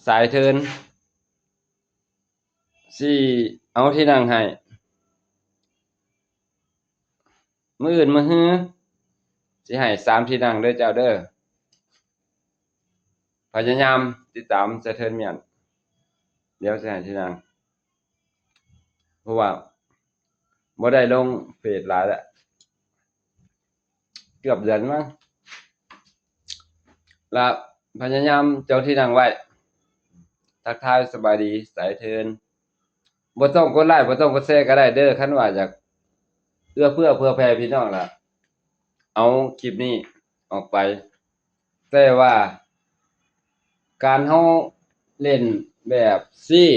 ສາຍເທີນຊິເອົາທີ່ນັ່ງໃຫ້ ມື້ອື່ນມື້ຮືຊິໃຫ້ສາມທີ່ນັ່ງເດີເຈົ້າເດີ. ພະຍາຍາມຕິດຕາມສາຍເທີນມ້ຽນ ດຽວຊິໃຫ້ທີ່ນັ່ງ ເພາະວ່າບໍ່ໄດ້ລົງເຟສຫຼາຍແລ້ວ ເກືອບເດືອນມາ ລະພະຍາຍາມເຈົ້າທີ່ນັ່ງໄວ້. ທັກທາຍສະບາຍດີສາຍເທີນ ບໍ່ຕ້ອງກົດໄລ້ ບໍ່ຕ້ອງກົດແຊກໍໄດ້ເດີ ຄັນວ່າຢາກເອື້ອເຟື້ອເຜື່ອແຜ່ພີ່ນ້ອງລະ ເອົາຄລິບນີ້ອອກໄປ. ແຕ່ວ່າການເຮົາຫຼິ້ນແບບຊີ້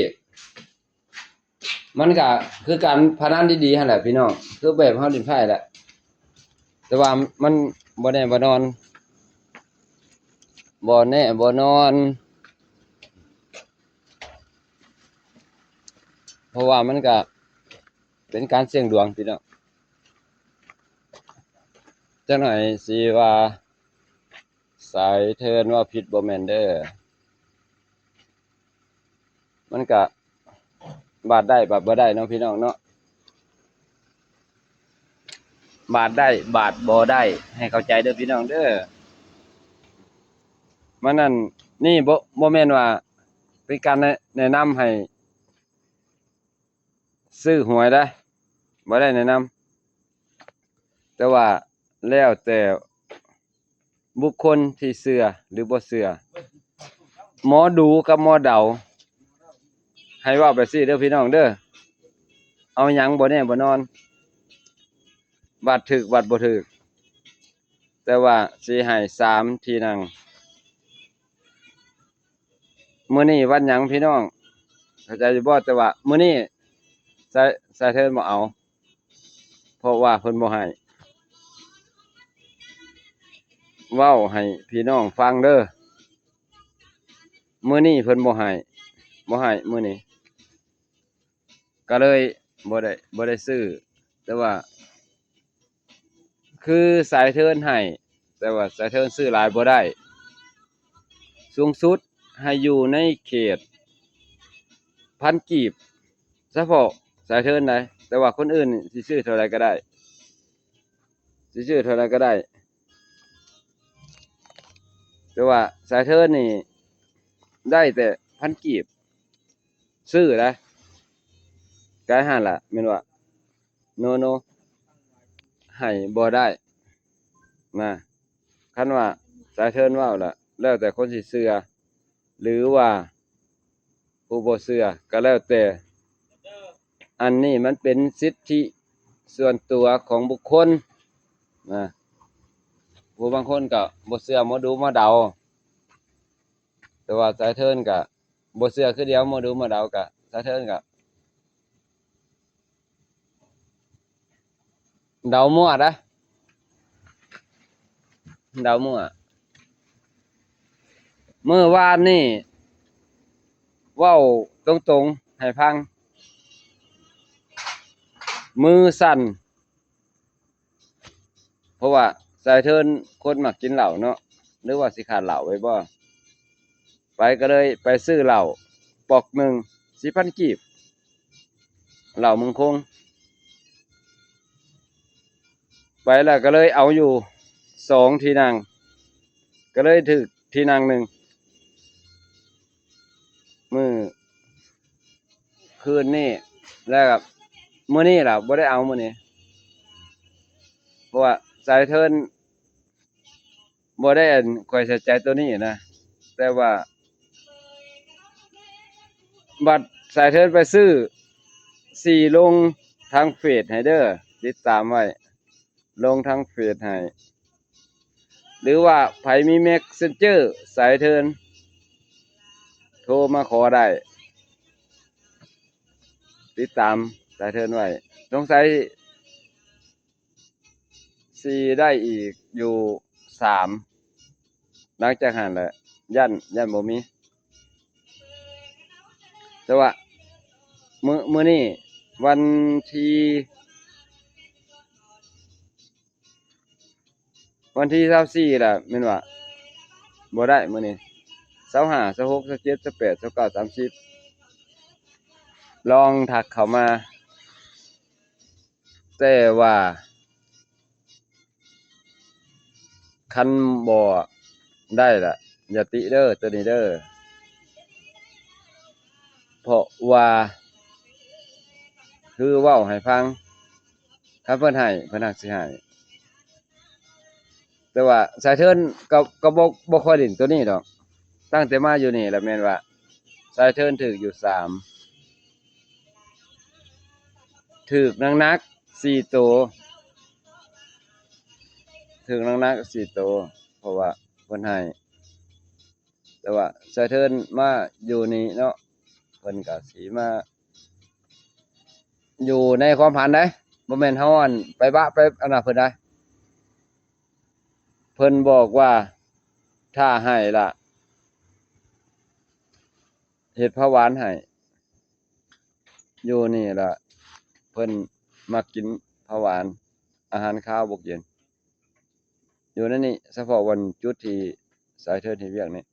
ມັນກະຄືການພະນັນດີໆຫັ້ນແຫຼະພີ່ນ້ອງ ຄືແບບເຮົາຫຼິ້ນໄພ້ແຫຼະ ແຕ່ວ່າມັນບໍ່ແນ່ບໍ່ນອນ ບໍ່ແນ່ບໍ່ນອນ ເພາະວ່າມັນກະເປັນການສ່ຽງດວງພີ່ນ້ອງ. ຈັກໜ້ອຍຊິວ່າສາຍເທີນເວົ້າຜິດ ບໍ່ແມ່ນເດີ ມັນກະບາດໄດ້ບາດບໍ່ໄດ້ເນາະພີ່ນ້ອງເນາະ ບາດໄດ້ບາດບໍ່ໄດ້ ໃຫ້ເຂົ້າໃຈເດີພີ່ນ້ອງເດີ. ມັນນັ້ນ ນີ້ບໍ່ ບໍ່ແມ່ນວ່າເປັນການແນະ ແນະນຳໃຫ້ ຊື້ຫວຍໄດ໋ ບໍ່ໄດ້ແນະນຳ ແຕ່ວ່າແລ້ວແຕ່ບຸກຄົນທີ່ເຊື່ອຫຼືບໍ່ເຊື່ອ. ໝໍດູກັບໝໍເດົາ ໃຫ້ເວົ້າແບບຊີ້ເດີພີ່ນ້ອງເດີ ເອົາຫຍັງບໍ່ແນ່ບໍ່ນອນ ບາດຖືກບາດບໍ່ຖືກ ແຕ່ວ່າຊິໃຫ້ສາມທີ່ນັ່ງ. ມື້ນີ້ວັນຫຍັງພີ່ນ້ອງ ເຂົ້າໃຈຢູ່ບໍ່? ແຕ່ວ່າມື້ນີ້ສາຍ ສາຍເທີນບໍ່ເອົາ ເພາະວ່າເພິ່ນບໍ່ໃຫ້ ເວົ້າໃຫ້ພີ່ນ້ອງຟັງເດີ ມື້ນີ້ເພິ່ນບໍ່ໃຫ້ ບໍ່ໃຫ້ມື້ນີ້ ກໍເລີຍບໍ່ໄດ້ ບໍ່ໄດ້ຊື້ ແຕ່ວ່າ ຄືສາຍເທີນໃຫ້ ແຕ່ວ່າສາຍເທີນຊື້ຫຼາຍບໍ່ໄດ້ ສູງສຸດໃຫ້ຢູ່ໃນເຂດພັນກີບ ສະເພາະສາຍເທີນໃດ໋ ແຕ່ວ່າຄົນອື່ນນີ້ຊິຊື້ເທົ່າໃດກໍໄດ້ ຊິຊື້ເທົ່າໃດກໍໄດ້ ແຕ່ວ່າສາຍເທີນນີ້ໄດ້ແຕ່ພັນກີບ ຊື້ໄດ໋ ກາຍຫັ້ນລະແມ່ນວ່າ ໂນໂນ ໃຫ້ບໍ່ໄດ້ນະ. ຄັນວ່າສາຍເທີນເວົ້າລະ ແລ້ວແຕ່ຄົນຊິເຊື່ອ ຫຼືວ່າຜູ້ບໍ່ເຊື່ອກໍແລ້ວແຕ່ ອັນນີ້ມັນເປັນສິດທິສ່ວນຕົວຂອງບຸກຄົນນະ. ຜູ້ບາງຄົນກໍບໍ່ເຊື່ອໝໍດູໝໍເດົາ ແຕ່ວ່າສາຍເທີນກໍບໍ່ເຊື່ອຄືດຽວ ໝໍດູໝໍເດົາກໍ ສາຍເທີນກໍ ເດົາມົ້ວນະ ເດົາມົ້ວ. ມື້ວານນີ້ເວົ້າຕົງໆໃຫ້ຟັງ ມືສັ່ນ ເພາະວ່າສາຍເທີນຄົນມັກກິນເຫຼົ້າເນາະ ຫຼືວ່າຊິຂາດເຫຼົ້າໄວ້ບໍ່ ໄປກໍເລີຍໄປຊື້ເຫຼົ້າປ໋ອກໜຶ່ງ ສີ່ພັນກີບ ເຫຼົ້າເມືອງຄົງ ໄປແລ້ວກໍເລີຍເອົາຢູ່ສອງທີ່ນັ່ງ ກໍເລີຍຖືກທີ່ນັ່ງໜຶ່ງ ມື້ຄືນນີ້ ແລ້ວກໍມື້ນີ້ລະບໍ່ໄດ້ເອົາ ມື້ນີ້ ເພາະວ່າສາຍເທີນ ບໍ່ໄດ້ ອັນ ຂ້ອຍໃສ່ໃຈໂຕນີ້ນະ ແຕ່ວ່າບັດສາຍເທີນໄປຊື້ ຊິລົງທາງເຟສໃຫ້ເດີ ຕິດຕາມໄວ້ ລົງທາງເຟສໃຫ້ ຫຼືວ່າໃຜມີແມັດເຊັນເຈີສາຍເທີນ ໂທມາຂໍໄດ້ ຕິດຕາມສາຍເທີນໄວ້ ສົງໄສ ຊິໄດ້ອີກຢູ່ສາມ ຫຼັງຈາກຫັ້ນແຫຼະ ຢ້ານ ຢ້ານບໍ່ມີ ແຕ່ວ່າມື້ ມື້ນີ້ວັນທີ ວັນທີຊາວສີ່ລະແມ່ນວ່າ ບໍ່ໄດ້ມື້ນີ້ າວຫ້າ ຊາວຫົກ ຊາວເຈັດ ຊາວແປດ ຊາວເກົ້າ ສາມສິບ ລອງທັກເຂົ້າມາ. ແຕ່ວ່າຄັນບໍ່ໄດ້ລະ ຢ່າຕິເດີ ໂຕນີ້ເດີ ເພາະວ່າຄືເວົ້າໃຫ້ຟັງ ຄັນເພິ່ນໃຫ້ ເພິ່ນຮັກຊິໃຫ້. ແຕ່ວ່າສາຍເທີນກໍ ກໍບໍ່ ບໍ່ຄ່ອຍຫຼິ້ນໂຕນີ້ດອກ. ຕັ້ງແຕ່ມາຢູ່ນີ້ລະແມ່ນວ່າສາຍເທີນຖືກຢູ່ສາມ ຖືກໜັກໆສີ່ໂຕ ຖືກໜັກໆສີ່ໂຕ ເພາະວ່າເພິ່ນໃຫ້. ແຕ່ວ່າສາຍເທີນມາຢູ່ນີ້ເນາະ ເພິ່ນກໍຊິມາຢູ່ໃນຄວາມຝັນໃດ໋ ບໍ່ແມ່ນເຮົາ ອັນ ໄປບະໄປອັນນັ້ນເພິ່ນໃດ໋. ເພິ່ນບອກວ່າຖ້າໃຫ້ລະເຮັດຜັກຫວານໃຫ້. ຢູ່ນີ້ລະເພິ່ນມັກກິນຜັກຫວານ ອາຫານຄາວບໍ່ກິນ. ຢູ່ໃນນີ້ ສະເພາະວັນຈຸດທີ່ສາຍເທີນເຮັດວຽກນີ້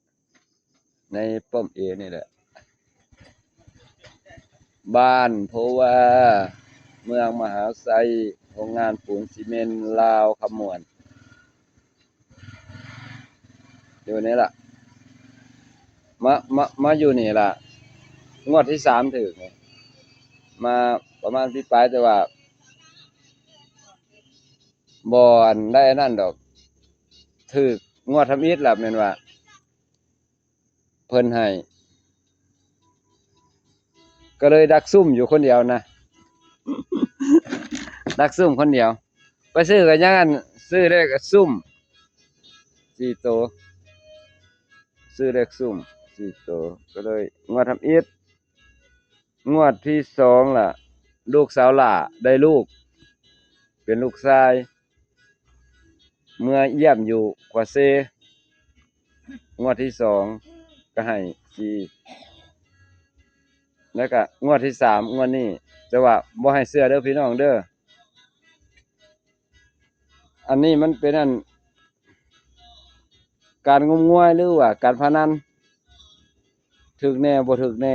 ໃນປ້ອມເອນີ້ແຫຼະ ບ້ານໂພວາ ເມືອງມະຫາໄຊ ໂຮງງານປູນຊີເມັນລາວຄຳມ່ວນ. ຢູ່ນີ້ລະ ມາ ມາ ມາຢູ່ນີ້ລະ ງວດທີສາມຖືກ ມາປະມານປີປາຍ ແຕ່ວ່າບໍ່ອັນໄດ້ອັນນັ້ນດອກ ຖືກງວດທຳອິດລະແມ່ນວ່າ ເພິ່ນໃຫ້ ກໍເລີຍດັກຊຸ່ມຢູ່ຄົນດຽວນະ ດັກຊຸ່ມຄົນດຽວ ໄປຊື້ກໍຍັງອັນ ຊື້ເລກຊຸ່ມສີ່ໂຕ ຊື້ເລກຊຸ່ມສີ່ໂຕ ກໍເລີຍງວດທຳອິດ. ງວດທີສອງລະ ລູກສາວຫຼ້າໄດ້ລູກ ເປັນລູກຊາຍ ເມືອຢ້ຽມຢູ່ຂົວເຊ. ງວດທີສອງກໍໃຫ້ສີ່ ແລ້ວກໍງວດທີສາມ ງວດນີ້ ແຕ່ວ່າບໍ່ໃຫ້ເຊື່ອເດີພີ່ນ້ອງເດີ. ອັນນີ້ມັນເປັນອັນ ການງົມງວາຍ ຫຼືວ່າການພະນັນ ຖືກແດ່ບໍ່ຖືກແດ່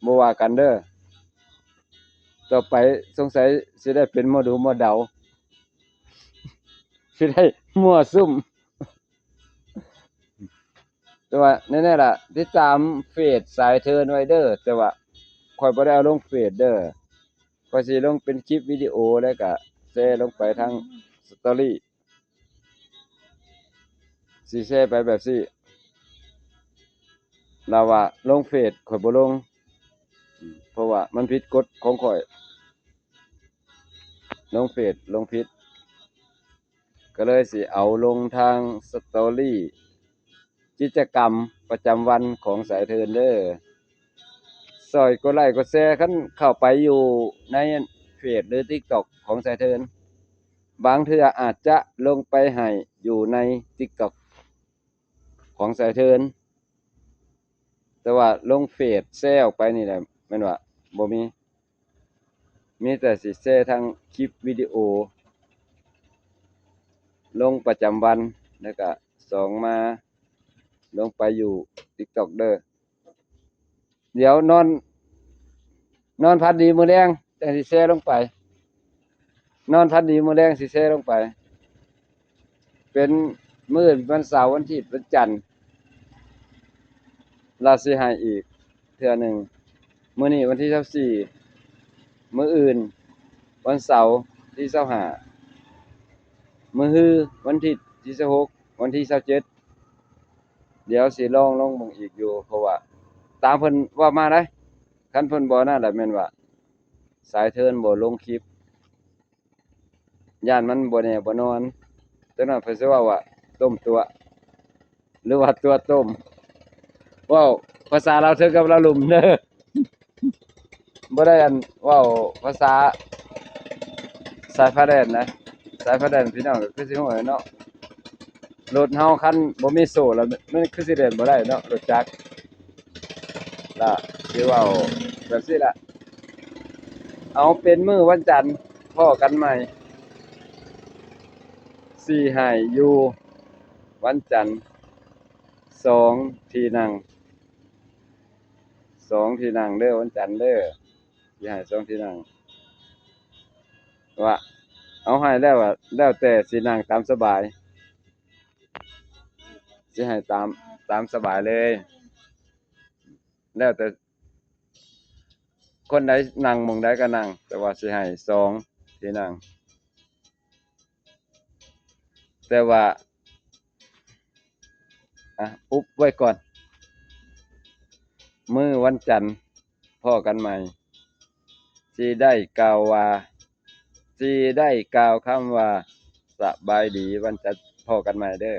ບໍ່ວ່າກັນເດີ. ຕໍ່ໄປສົງໄສຊິໄດ້ເປັນໝໍດູໝໍເດົາ ຊິໄດ້ມົ້ວສຸມ. ແຕ່ວ່າແນ່ໆລະ ຕິດຕາມເຟສສາຍເທີນໄວ້ເດີ ແຕ່ວ່າຂ້ອຍບໍ່ໄດ້ເອົາລົງເຟສເດີ ຂ້ອຍຊິລົງເປັນຄລິບວິດີໂອ ແລ້ວກະແຊລົງໄປທາງສະຕໍຣີ ຊິແຊໄປແບບຊີ້ ລາວວ່າລົງເຟສຂ້ອຍບໍ່ລົງ ເພາະວ່າມັນຜິດກົດຂອງຂ້ອຍ ລົງເຟສລົງຜິດ ກໍເລີຍຊິເອົາລົງທາງສະຕໍຣີ ກິດຈະກຳປະຈຳວັນຂອງສາຍເທີນເດີ ຊ່ອຍກົດໄລ້ກົດແຊ ຄັນເຂົ້າໄປຢູ່ໃນເຟສ ຫຼື ຕິກຕັອກ ຂອງສາຍເທີນ ບາງເທື່ອອາດຈະລົງໄປໃຫ້ຢູ່ໃນຕິກຕັອກ ຂອງສາຍເທີນ ແຕ່ວ່າລົງເຟສແຊອອກໄປນີ້ແຫຼະ ແມ່ນວ່າບໍ່ມີ ມີແຕ່ຊິແຊທັງຄລິບວິດີໂອ ລົງປະຈຳວັນ ແລ້ວກະສອງມາລົງໄປຢູ່ຕິກຕັອກເດີ. ດຽວນອນ ນອນຝັນດີມື້ແລງ ຈັ່ງຊິແຊລົງໄປ ນອນຝັນດີມື້ແລງຊິແຊລົງໄປ ເປັນມື້ອື່ນວັນເສົາ ວັນອາທິດ ວັນຈັນ ລາວຊິໃຫ້ອີກເທື່ອໜຶ່ງ. ມື້ນີ້ວັນທີຊາວສີ່ ມື້ອື່ນວັນເສົາທີຊາວຫ້າ ມື້ຮືວັນອາທິດທີຊາວຫົກ ວັນທີຊາວເຈັດ ດຽວຊິລອງລົງເບິ່ງອີກຢູ່ ເພາະວ່າຕາມເພິ່ນເວົ້າມາໄດ໋ ຄັນເພິ່ນບໍ່ນັ້ນລະແມ່ນວ່າສາຍເທີນບໍ່ລົງຄລິບ ຢ້ານມັນບໍ່ແນ່ບໍ່ນອນ ຈັກໜ້ອຍເພິ່ນຊິເວົ້າວ່າຕົ້ມຕົວະ ຫຼືວ່າຕົວະຕົ້ມ ເວົ້າພາສາລາວເທີງກັບລາວລຸ່ມເດີ. ບໍ່ໄດ້ອັນເວົ້າພາສາສາຍຟ້າແລນນະ ສາຍຟ້າແລນພີ່ນ້ອງກໍຄືຊິຮູ້ແຫຼະເນາະ ລົດເຮົາຄັນບໍ່ມີໂສ້ລະມັນຄືຊິແລ່ນບໍ່ໄດ້ເນາະ ລົດຈັກລະ ຊິເວົ້າແບບຊີ້ລະ. ເອົາ ເປັນມື້ວັນຈັນພໍ້ກັນໃໝ່ ຊິໃຫ້ຢູ່ວັນຈັນ ສອງທີ່ນັ່ງ ສອງທີ່ນັ່ງເດີ ວັນຈັນເດີ ຊິໃຫ້ສອງທີ່ນັ່ງ ວ່າເອົາໃຫ້ແລ້ວ ວ່າແລ້ວແຕ່ຊິນັ່ງຕາມສະບາຍ ຊິໃຫ້ຕາມ ຕາມສະບາຍເລີຍ ແລ້ວແຕ່ຄົນໃດນັ່ງໝ່ອງໃດກໍນັ່ງ ແຕ່ວ່າຊິໃຫ້ສອງທີ່ນັ່ງ ແຕ່ວ່າ ອະ ອຸບໄວ້ກ່ອນ ມື້ວັນຈັນພໍ້ກັນໃໝ່ ຊິໄດ້ກ່າວວ່າ ຊິໄດ້ກ່າວຄຳວ່າ ສະບາຍດີ ວັນຈັນພໍ້ກັນໃໝ່ເດີ.